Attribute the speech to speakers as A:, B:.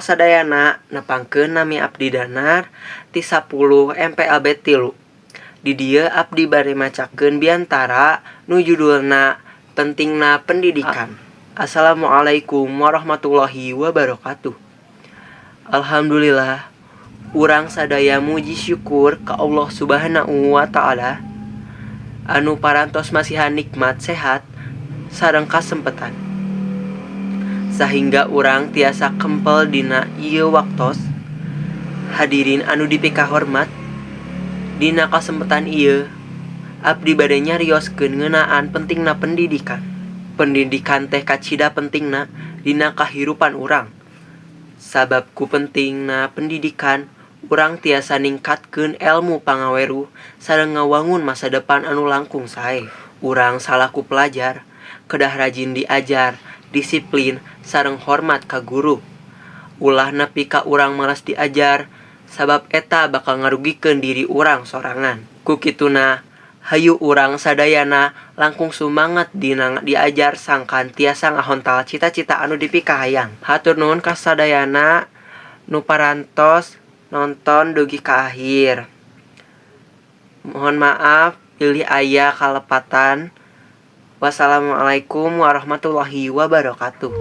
A: Sadayana, nepangkeun nami abdi Danar ti 10 MPLB 3. Di dieu abdi bade macakeun biantara nu judulna Pentingna Pendidikan. Assalamualaikum warahmatullahi wabarakatuh. Alhamdulillah, urang sadaya muji syukur ka Allah Subhanahu wa Ta'ala anu parantos masihan nikmat sehat sareng kasempetan sahingga urang tiasa kempel dina ieu waktos. Hadirin anu dipikahormat, dina kasempetan ieu abdi bade nyarioskeun ngeunaan pentingna pendidikan. Pendidikan teh kacida pentingna dina kahirupan urang, sabab ku pentingna pendidikan urang tiasa ningkatkeun elmu pangaweruh sareng ngawangun masa depan anu langkung sae. Urang salaku pelajar kedah rajin diajar, disiplin sareng hormat ka guru. Ulah nepi ka urang malas diajar, sabab eta bakal ngarugikeun diri urang sorangan. Ku kituna, hayu urang sadayana langkung sumanget dina diajar sangkan tiasa ngahontal cita-cita anu dipikahayang. Hatur nuhun ka sadayana nu parantos nonton dugi ka akhir. Mohon maaf bilih aya kalepatan. Wassalamualaikum warahmatullahi wabarakatuh.